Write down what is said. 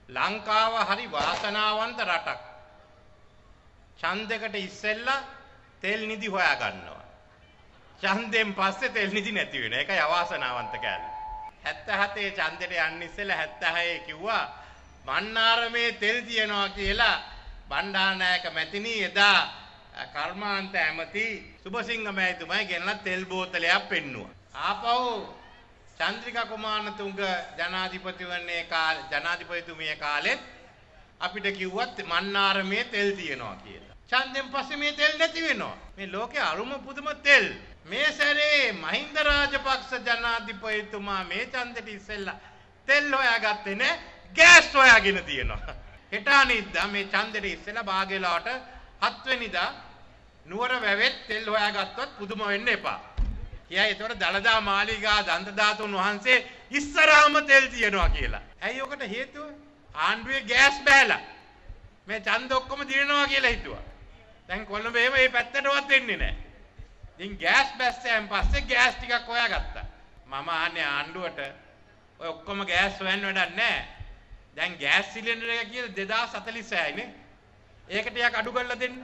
ලංකාව හරි වාසනාවන්ත රටක්. ඡන්දයකට ඉස්සෙල්ලා තෙල් නිදි හොයා ගන්නවා. ඡන්දෙන් පස්සේ තෙල් නිදි නැති වෙනවා. ඒකයි අවාසනාවන්ත කෑල්ල. 77 ඡන්දෙට යන්න ඉස්සෙල්ලා 76 කිව්වා මන්නාරමේ තෙල් තියනවා කියලා. බණ්ඩාරනායක මැතිණී එදා කර්මාන්ත ඇමති සුබසිංහ මැතිතුමයි ගෙනලා තෙල් බෝතලයක් පෙන්නුවා. ආපහු චන්ද්‍රිකා කුමාරතුංග ජනාධිපති වන්නේ කාලේ, ජනාධිපතිතුමිය කාලෙත් අපිට කිව්වත් මන්නාරමේ තෙල් තියනවා කියලා. ඡන්දෙන් පස්සේ මේ තෙල් නැති වෙනවා. මේ ලෝකේ අරුම පුදුම තෙල්. මේ සැරේ මහින්ද රාජපක්ෂ ජනාධිපතිතුමා මේ ඡන්දෙට ඉස්සෙල්ලා තෙල් හොයාගත්තේ නෑ, ගෑස් හොයාගෙන තියෙනවා. හෙට අනිද්දා මේ ඡන්දෙට ඉස්සෙල්ලා භාගේලාවට 7 වෙනිදා නුවර වැවෙත් තෙල් හොයාගත්තොත් පුදුම වෙන්න එපා. කියයි ඒතකොට දළදා මාලිගා දන්ත ධාතුන් වහන්සේ ඉස්සරහම තෙල් තියනවා කියලා. ඇයි ඔකට හේතුව? ආණ්ඩුවේ ගෑස් බෑලා. මේ ඡන්ද ඔක්කොම දිනනවා කියලා හිතුවා. දැන් කොළඹ එහෙම මේ පැත්තටවත් එන්නේ නැහැ. ඉතින් ගෑස් බැස්සයන් පස්සේ ගෑස් ටිකක් හොයාගත්තා. මම අහන්නේ ආණ්ඩුවට ඔය ඔක්කොම ගෑස් හොයන්න වැඩක් නැහැ. දැන් ගෑස් සිලින්ඩර් එක කියලා 2046යි නේ. ඒක ටිකක් අඩු කරලා දෙන්න.